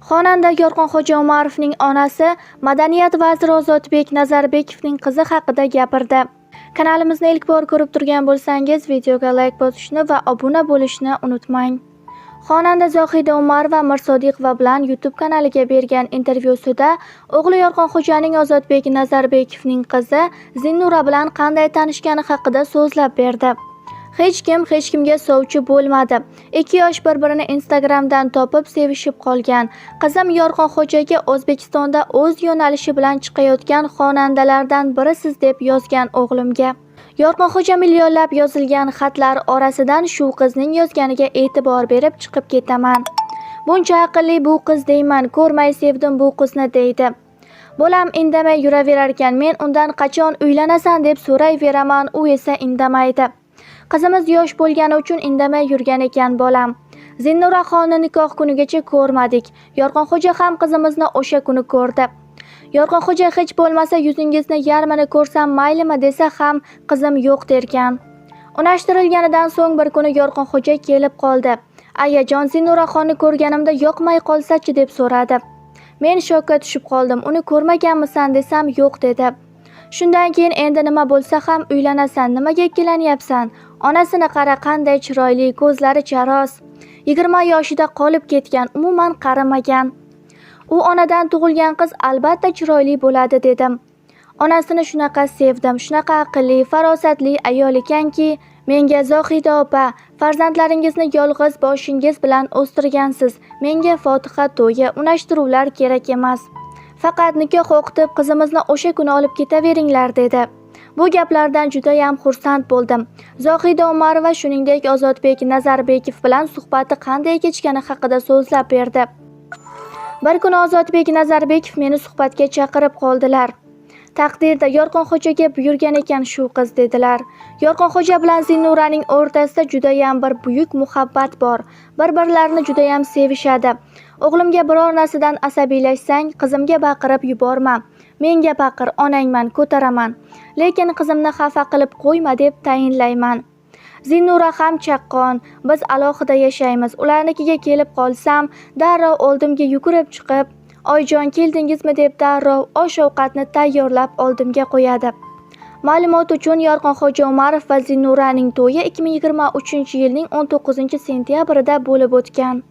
Xonanda Yorqinxo'ja Umarovning onasi Madaniyat vaziri Ozodbek Nazarbekovning qizi haqida gapirdi. Kanalimizni ilk bor ko'rib turgan bo'lsangiz, videoga like bosishni va obuna bo'lishni unutmang. Xonanda Zohida Umarova Mirsodiqova bilan YouTube kanaliga bergan intervyusida o'g'li Yorqinxo'janing Ozodbek Nazarbekovning qizi Zinnura bilan qanday tanishgani haqida so'zlab berdi. Hech kim hech kimga sovchi bo'lmadi. Ikki yosh bir-birini Instagramdan topib sevishib qolgan. Qizim Yorqinxo'jaga O'zbekistonda o'z yo'nalishi bilan chiqayotgan xonandalardan birisiz deb yozgan o'g'limga. Yorqinxo'ja millionlab yozilgan xatlar orasidan shu qizning yozganiga e'tibor berib chiqib ketaman. Buncha aqlli bu qiz deyman, ko'rmay sevdim bu qizni deydi. Bolam indamay yuraverarkan, men undan qachon uylanasan deb so'rayveraman, u esa indamaydi. Qizimiz yosh bo'lgani uchun indamay yurgan ekan bolam. Zinnuraxonni nikoh kunigacha ko'rmadik. Yorqinxo'ja ham qizimizni o'sha kuni ko'rdi. Yorqinxo'ja hech bo'lmasa yuzingizni yarmini ko'rsam maylimi desa ham qizim yo'q derkan. Unashtirilganidan so'ng bir kuni Yorqinxo'ja kelib qoldi. Ayajon, Zinnuraxonni ko'rganimda yoqmay qolsa-chi deb so'radi. Men shokka tushib qoldim. Uni ko'rmaganmisan desam yo'q dedi. Shundan keyin endi nima bo'lsa ham uylanasan, nimaga ikkilanyapsan? Onasini qara qanday chiroyli, ko'zlari charos. 20 yoshida qolib ketgan, umuman qarimagan. U onadan tug'ilgan qiz albatta chiroyli bo'ladi dedim. Onasini shunaqa sevdim, shunaqa aqlli, farosatli ayol ekanki, menga Zohida opa, farzandlaringizni yolg'iz boshingiz bilan o'stirgansiz. Menga fotiha to'yi, unashtiruvlar kerak emas. Faqat nikoh o'qitib qizimizni o'sha kuni olib ketaveringlar dedi. Bu gaplardan judayam xursand bo'ldim. Zohida Umarova shuningdek Ozodbek Nazarbekov bilan suhbati qanday kechgani haqida so'zlab berdi. Bir kuni Ozodbek Nazarbekov meni suhbatga chaqirib qoldilar. Taqdirda Yorqinxo'jaga buyurgan ekan shu qiz dedilar. Yorqinxo'ja bilan Zinnuraning o'rtasida judayam bir buyuk muhabbat bor. Bir-birlarini judayam sevishadi. O'g'limga biror narsadan asabiylashsang, qizimga baqirib yuborma. Menga baqir, onangman, ko'taraman. Lekin qizimni xafa qilib qo'yma deb tayinlayman. Zinnura ham chaqqon, biz alohida yashaymiz. Ularnikiga kelib qolsam, darrov oldimga yugurib chiqib, "Oyjon, keldingizmi?" deb darrov osh-ovqatni tayyorlab oldimga qo'yadi. Ma'lumot uchun, Yorqinxo'ja Umarov va Zinnuraning to'yi 2023-yilning 19-sentyabrida bo'lib o'tgan.